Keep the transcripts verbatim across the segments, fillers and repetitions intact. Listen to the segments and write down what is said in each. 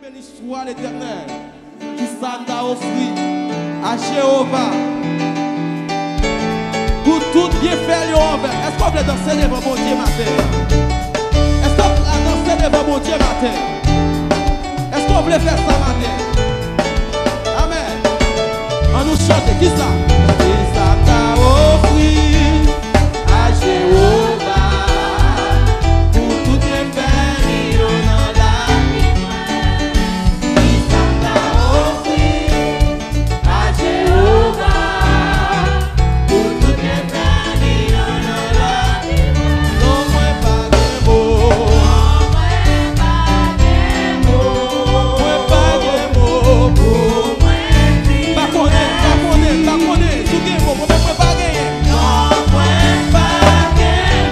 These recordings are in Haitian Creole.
Beni swa Letènèl. Kisa n ta ofri a Jewova pou tout byenfè l yo anvè m? Èske w vle danse devan Bondye maten an? Èske w prè a danse devan Bondye maten an? Èske w vle fè sa maten an? Amèn. An nou chante. Kisa? Kisa m ta ofri a Jewova pou tout byenfè li yo nan lavi mwen? Kisa m ta ofri a Jewova pou tout byenfè li yo nan lavi mwen? Non, mwen pa gen mo. Mwen pa gen mo pou mwen di. Pa konnen, pa konnen, pa konnen. Si w gen mo, mwen menm mwen pa genyen. Non, mwen pa gen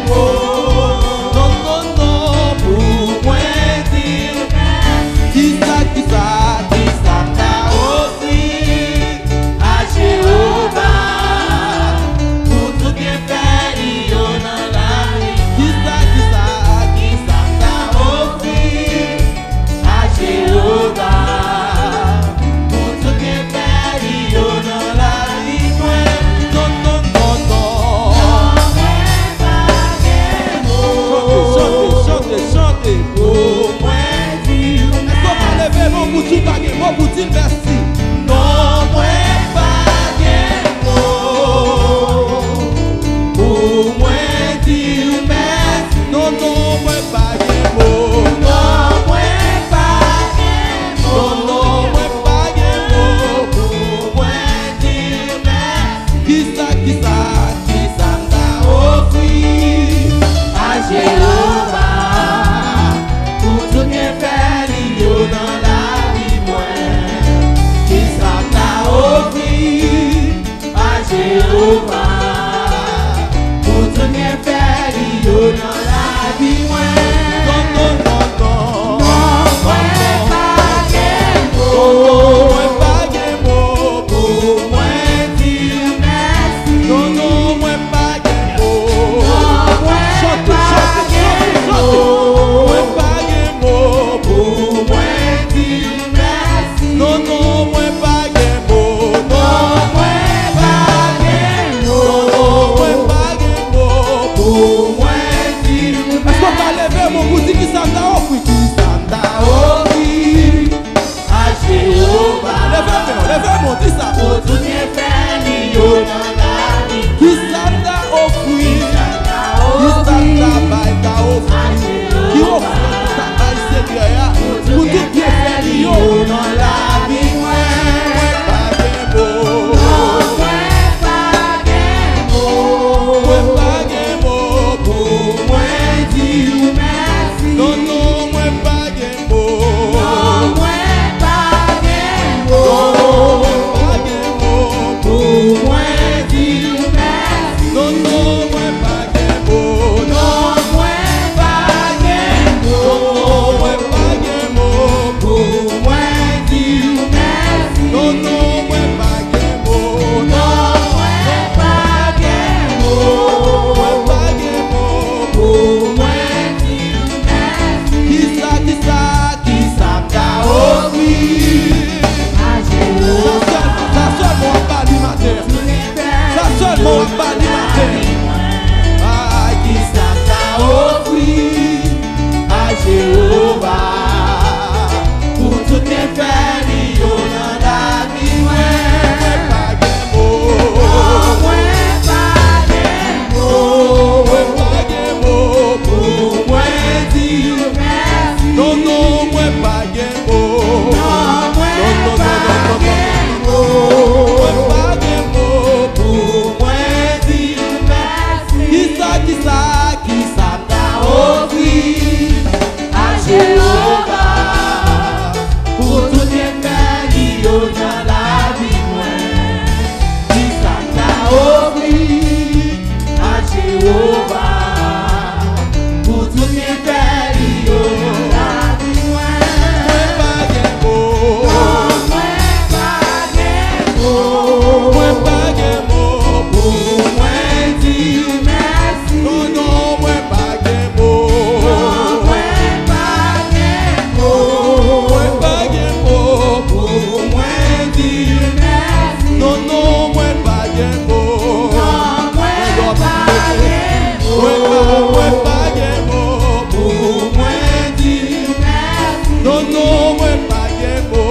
Non, non, mwen pa gen mo.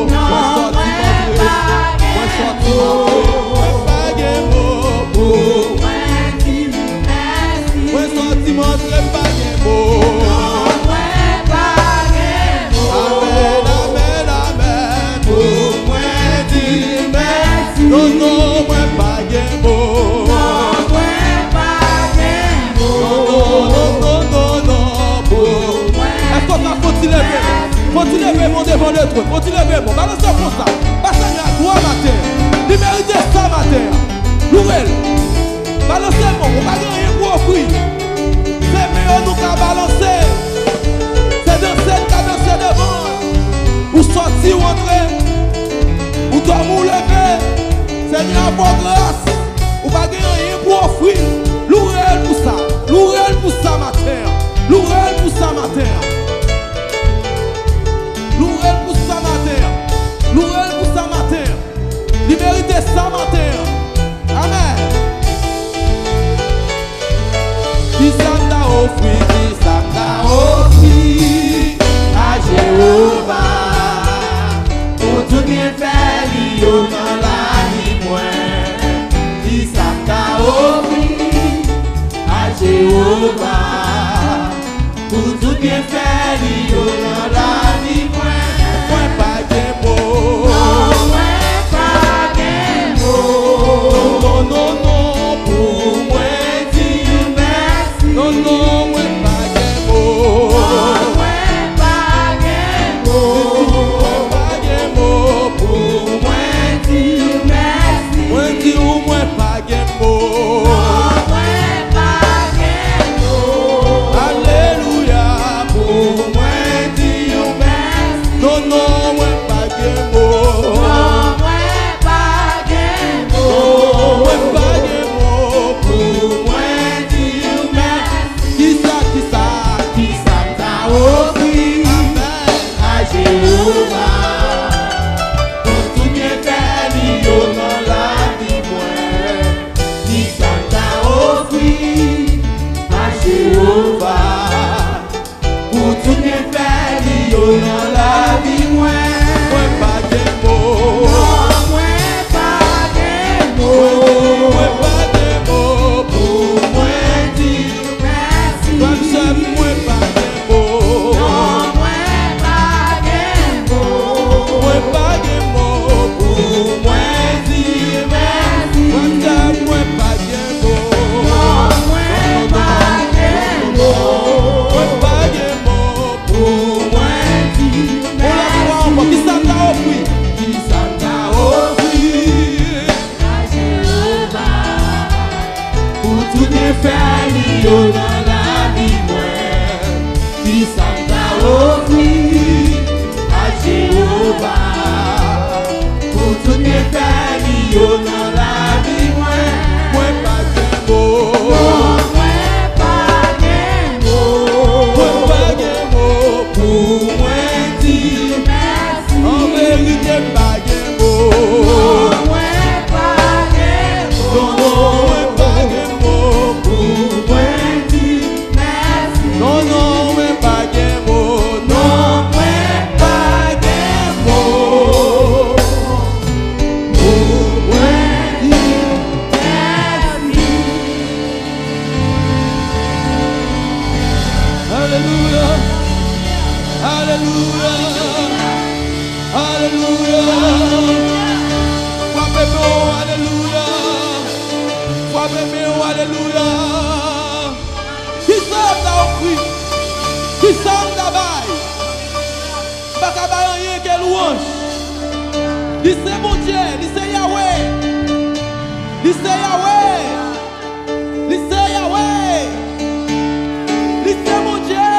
Mwen sòti, m antre. Mwen sòti, m antre. Mwen pa gen mo pou mwen di mèsi. Mwen sòti, m antre, m pa gen mo. Non, mwen pa gen mo. Amèn, amèn, amèn. Pou mwen di mèsi. Non, non, mwen pa gen mo. Non, mwen pa gen mo. Non, non, non, non, non, non, pou mwen. Èske w ka fè yon ti leve? Fè yon ti leve men w devan Letwèn. Fè yon ti leve men w. Balanse w konsa. Ba Senyè a glwa maten an. Li merite sa maten an. Louwe l. Balanse men w. Ou pa gen anyen pou ofri. Se men yo nou ka balanse. Se danse n ka danse devan l. Ou sòti, ou antre. Ou dòmi, ou leve. Senyè a fè w gras. Ou pa gen anyen pou ofri. Louwe l pou sa. Louwe l pou sa maten an. Louwe l pou sa maten an. Louwe l pou sa maten an. Louwe l pou sa maten an. Li merite sa maten an. Amèn. Kisa m ta ofri, kisa m ta ofri a Jewova pou tout byenfè li yo nan lavi mwen? Kisa m ta ofri a Jewova pou tout byenfè li yo nan lavi mwen? Mwen pa gen mo. Non, mwen pa gen mo. Non, non, non, non, pou mwen di mèsi. Non, non, mwen pa gen mo. Non, mwen pa gen mo. Mwen pa gen mo pou mwen di mèsi. Mwen di w mwen pa gen mo. Non, mwen pa gen mo. Alelouya, pou mwen di w mèsi. Non, non, mwen pa gen mo. Non, mwen pa gen mo. Non, mwen pa gen mo pou mwen di w mèsi. Kisa, kisa, kisa m ta ofri? Amèn. A Jewova pou tout byenfè li yo nan lavi mwen. Kisa m ta ofri a Jewova pou tout byenfè li yo nan lavi mwen? Mwen pa gen mo. Non, mwen pa gen mo. Mwen, mwen pa gen mo pou mwen di mèsi. Frè m, sè m, mwen pa gen mo. Non, mwen pa gen mo. Mwen pa gen mo pou mwen di mèsi. Frè m, sè m, mwen pa gen mo. Non, mwen pa gen mo. Mwen pa gen mo pou mwen di mèsi. Yon lòt fwa ankò, kisa m ta ofri? Kisa m ta ofri a Jewova pou tout byenfè li yo nan lavi mwen? Kisa m ta ofri a Jewova pou tout byenfè li yo nan lavi mwen? Mwen pa gen mo. Non, mwen pa gen mo. Mwen pa gen mo pou mwen di mèsi. An verite, m pa gen mo. Non, mwen pa gen mo. Non, non, mwen pa gen mo pou mwen di mèsi. Non, non, mwen pa gen mo. Non, mwen pa gen mo pou mwen di mèsi. Alelouya. Alelouya. Alelouya. Frape men w, alelouya. Frape men w, alelouya. Kisa m ta ofri? Kisa m ta bay? M pa ka bay anyen ke lwanj. Li se Bondye, li se Yawe. Li se Yawe. Li se Yawe. Li se Bondye.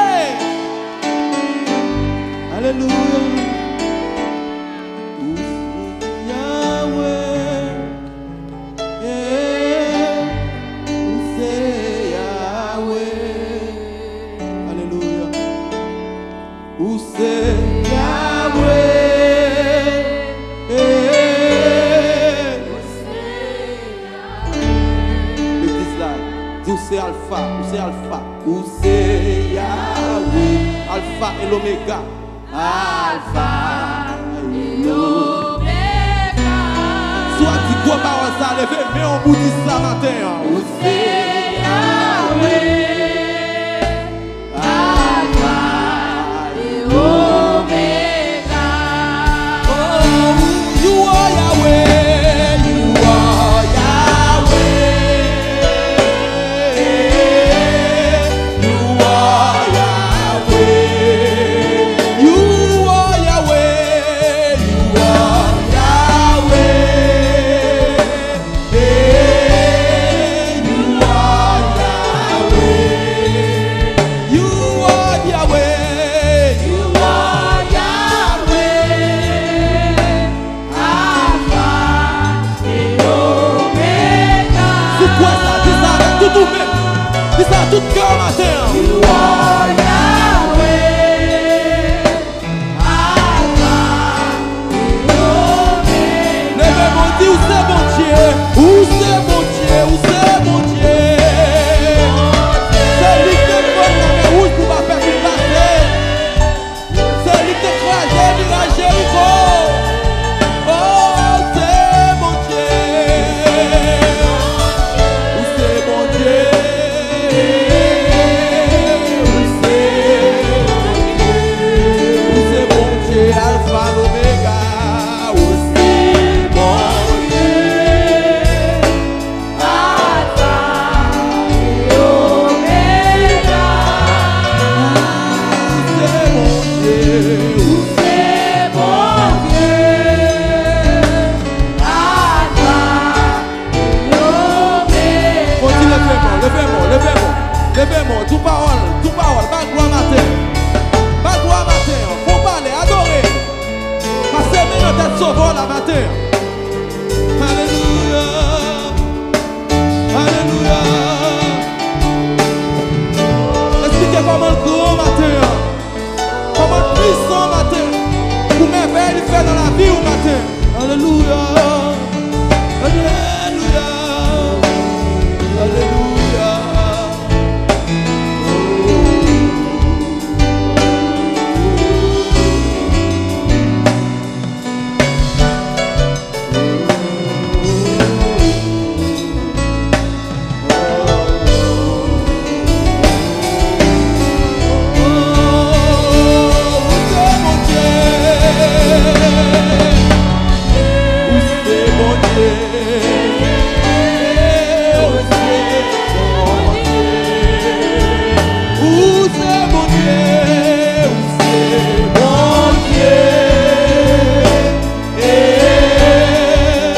Alelouya. Ou se Yawe. Eh, ou se Yawe. Alelouya. Ou se Yawe. Eh. Legliz la, di ou se Alfa, ou se Alfa. Ou se Yawe, Alfa e Lomega. Alfa e Omega. Si w ap di gwo pawòl sa, leve men w pou di sa maten an. Ou se Yahweh, Alfa e Omega. Oh, you are Yahweh, you are Yahweh. You are Yahweh. You are Yahweh. You are Yahweh. Hey, you are Yahweh. You are Yahweh. You are Yahweh. Alfa e Omega. Si w kwè sa, di sa avèk tout ou menm. Di sa tout kè w maten an. You are Yahweh. Alfa e Omega. Leve men w, di, ou se Bondye. Ou se Bondye. Ou se Bondye. Se li ki te fè lanmè wouj pou pa pèp li pase. Se li ki te kraze miray Jeriko. Oh, se Bondye. Ou se Bondye. Ou se Bondye. Ou se Bondye, Alfa, Omega. Ou se Bondye. Alfa e Omega. Ou se Bondye. Ou se Bondye. Alfa e Omega. Kontinye leve men w, leve men w, leve men w. Leve men w, di w pawòl, di w pawòl. Ba glwa maten an. Ba glwa maten an. Fon pale, adore. Pase men nan tèt Sovè w la maten an. Alelouya. Alelouya. Eksplike kòman l gran maten an. Kòman l pwisan maten an. Pou mèvèy li fè nan lavi w maten an. Alelouya. Alelouya. Alelouya. Ou se Bondye, ou se Bondye. E,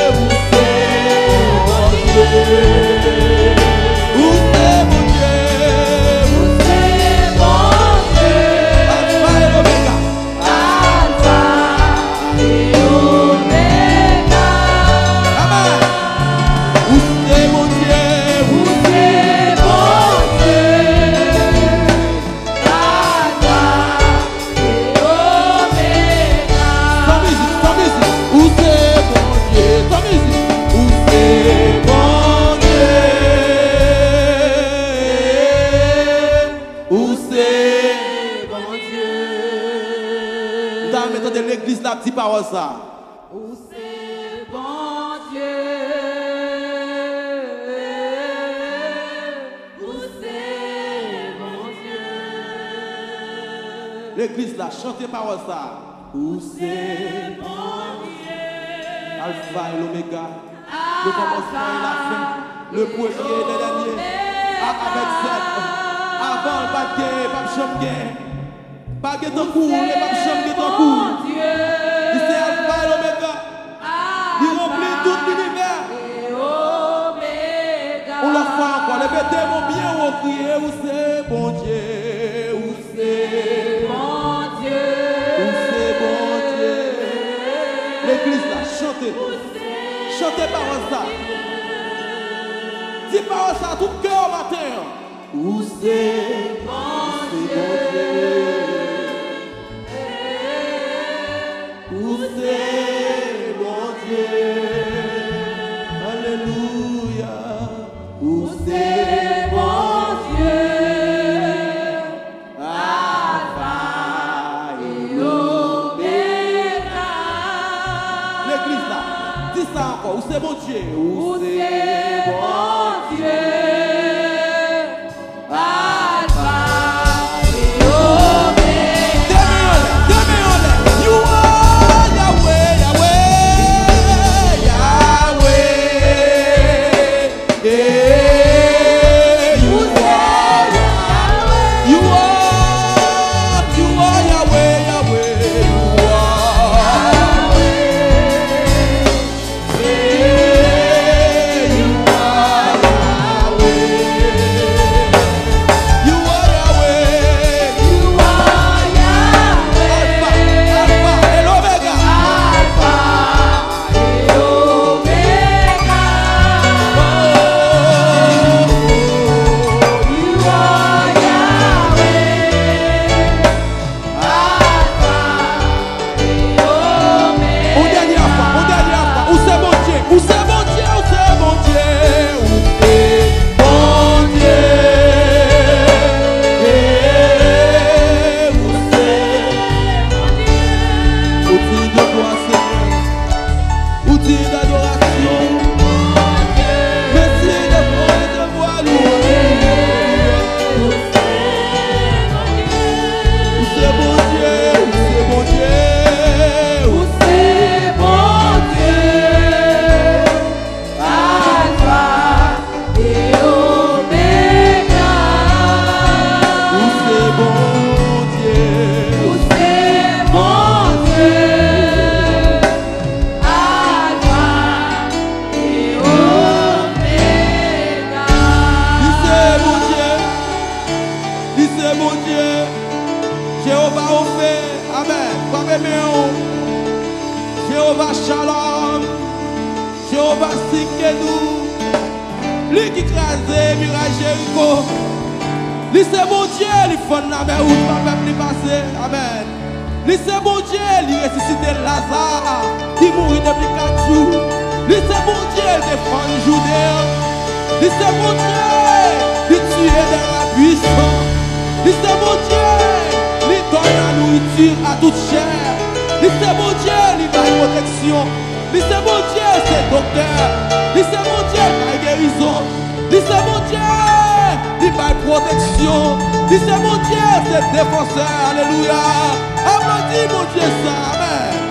ou se Bondye. Ou se Bondye. Ou se Bondye. Alfa e Omega. Alfa e Omega. Amen. Ou se Bondye. Ou se Bondye. Alfa e Omega. San mizik, san mizik. Ou se Bondye. San mizik. Ou se Bondye. Ou se Bondye. M ta renmen tande legliz la ap di pawòl sa. Ou se Bondye. Ou se Bondye. Legliz la, chante pawòl sa. Ou se Bondye. Alfa e Omega. Le kòmansman e lafen. Le premye e le dènye. A avèk zèt. Avan l pa t gen, p ap janm gen. Pa gen tankou w, e p ap janm gen tankou w. Li se Alfa e Omega. Li ranpli tout linivè. Yon lòt fwa ankò, leve de men w byen wo, kriye, ou se Bondye, ou se Bondye. Ou se Bondye. Legliz la, chante. Chante pawòl sa. Di pawòl sa tout kè w maten an. Ou se Bondye. Ou se Bondye. Alelouya. Ou se Bondye. Alfa e Bondye, ou se Bondye. Alfa e Omega. De men anlè, de men anlè. You are Yahweh, Yahweh, Yahweh. Yeah, you are Yahweh. You are, you are Yahweh, Yahweh. You are Yahweh. Yon dènyè fwa, yon dènyè fwa. Ou se Bondye, ou se Bondye, ou se Bondye, ou se Bondye. Ou se Bondye. Ou digne de glwa, Senyè. Ou digne d'adoration. Mèsi de glwa. Ou se Bondye, ou se Bondye, ou se Bondye. Alfa e Omega. Ou se Bondye. Ou se Bondye. Alfa e Omega. Li se Bondye. Li se Bondye. Jewova Rofe. Amèn. Frape men w. Jewova Shalom. Jewova Tsidkenu. Li ki kraze miray Jeriko. Li se Bondye, li fann lamè wouj, pa pèp li pase. Amèn. Li se Bondye, li resisite Laza ki mouri depi kat jou. Li se Bondye, li defann Jide an. Li se Bondye, li tiye dè rwa pwisan. Li se Bondye, li donn la nouriti a tout chè. Li se Bondye, li bay pwoteksyon. Li se Bondye, se doktè. Li se Bondye, bay gerizon. Li se Bondye, li bay pwoteksyon. Li se Bondye, se defansè. Alelouya. Aplodi Bondye sa. Amèn.